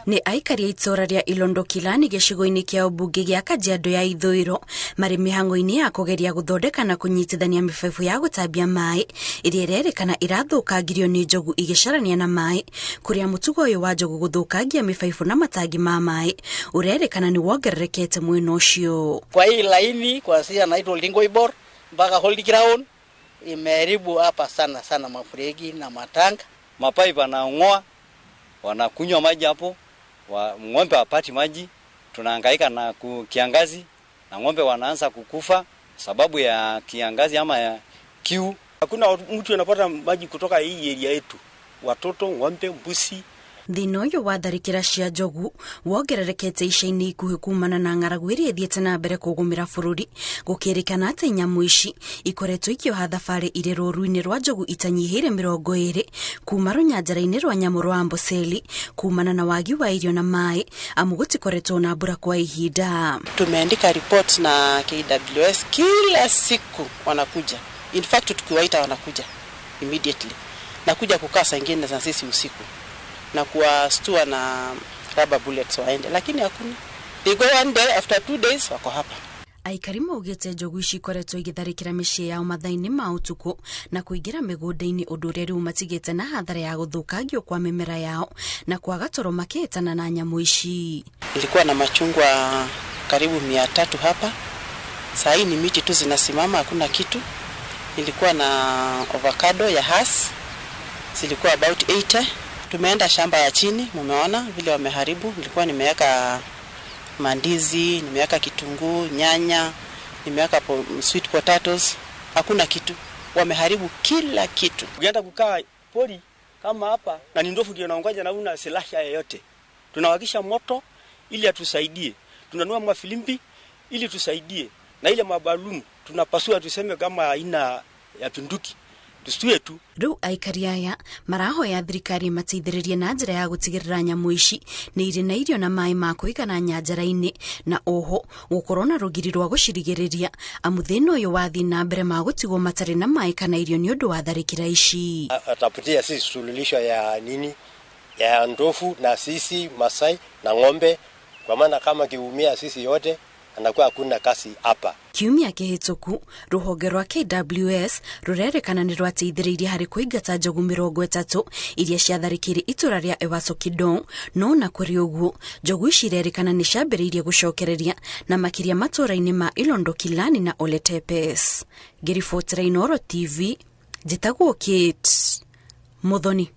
Nĩ aikari a itũũra rĩa Ilondo Kilani gĩcigo-inĩ kĩa ũmbunge gĩa Kajiado ya ithũĩro marĩ mĩhang'o-inĩ ya kũgeria gũthondeka na kũnyitithania mĩbaibũ ya gũtambia maĩ ĩrĩa ĩrerĩkana ĩrathũkangirio nĩ njogu igĩcarania na maĩ, kũrĩa mũtugo ũyũ wa njogu gũthũkangia mĩbaibũ na matangi ma maĩ ũrerĩkana nĩ wongererekete mwena ũcio. Kwa hii laini kuanzia naitwa Oldingoibor mpaka Holy Ground imeharibu hapa sana sana mafuregi na matanga. Mapaipu wanaong'oa, wanakunywa maji hapo, ng'ombe hapati maji, tunahangaika na kiangazi na ng'ombe wanaanza kukufa sababu ya kiangazi ama ya kiu. Hakuna mtu anapata maji kutoka hii area yetu, watoto, ng'ombe, mbuzi. Thĩna ũyũ wa tharĩkĩra cia njogu wongererekete ica-inĩ ikuhĩ kumana na ng'aragu ĩrĩa ĩthiĩte na mbere kũgũmĩra bũrũri, gũkĩrĩkana atĩ nyamũ ici ikoretwo ikĩoha thabarĩ irĩ rũũru-inĩ rwa njogu itanyihĩire 20 kuma rũnyanjara-inĩ rwa nyamũ rwa Amboseli kumana na wagi wa irio na maĩ, amu gũtikoretwo na mbura kwa ihinda. Tumeandika report na KWS kila siku wanakuja. In fact tukiwaita wanakuja immediately. Na kuja kukaa saa ingine na sisi usiku na kuwastua na rubber bullets waende, lakini hakuna. They go one day, after 2 days wako hapa. Aikari maugĩte njogu ici ikoretwo igĩtharĩkĩra mĩciĩ yao mathaa-inĩ ma ũtukũ na kũingĩra mĩgũnda-inĩ, ũndũ ũrĩa rĩu matigĩte na hathara ya gũthũkangio kwa mĩmera yao na kwaga toro makĩhĩtana na nyamũ ici. Nilikuwa na machungwa karibu 300 hapa. Saa hii ni miti tu zinasimama, hakuna kitu. Nilikuwa na avocado ya Hass zilikuwa about 80. Tumeenda shamba ya chini, mumeona vile wameharibu. Nilikuwa nimeweka mandizi, nimeweka kitunguu, nyanya, nimeweka sweet potatoes. Hakuna kitu. Wameharibu kila kitu. Ukienda kukaa pori kama hapa na ni ndovu ndio inaongoja na una silaha yoyote. Tunawakisha moto ili atusaidie. Tunanua mafilimbi ili tusaidie. Na ile mabalumu tunapasua tuseme kama aina ya bunduki. Tusue tu. Rĩu aikari aya marahoya thirikari mateithĩrĩrie na njĩra ya gũtigĩrĩra nyamũ ici nĩ irĩ na irio na maĩ ma kũigana nyanjara-inĩ, na oho gũkorwo na rũgiri rwa gũcirigĩrĩria, amu thĩna ũyũ wathiĩ na mbere magũtigwo matarĩ na maĩ kana irio nĩ ũndũ wa tharĩkĩra ici. Atapatia sisi suluhisho ya nini ya ndovu na sisi Masai na ng'ombe, kwa maana kama kiumia sisi yote anakuwa hakuna kazi hapa. Kiumia kĩhĩtũku rũhonge rwa KWS rũrerĩkana nĩ rwateithĩrĩirie harĩ kũingata njogu 30 iria ciatharĩkĩire itũra rĩa Ewaso Kidong, no na kũrĩ ũguo njogu ici irerĩkana nĩ ciambĩrĩirie gũcokereria na makĩria matũũra-inĩ ma Ilondo Kilani na Oletepes. Ngĩribotera Inooro TV, njĩtagwo Kate Muthoni.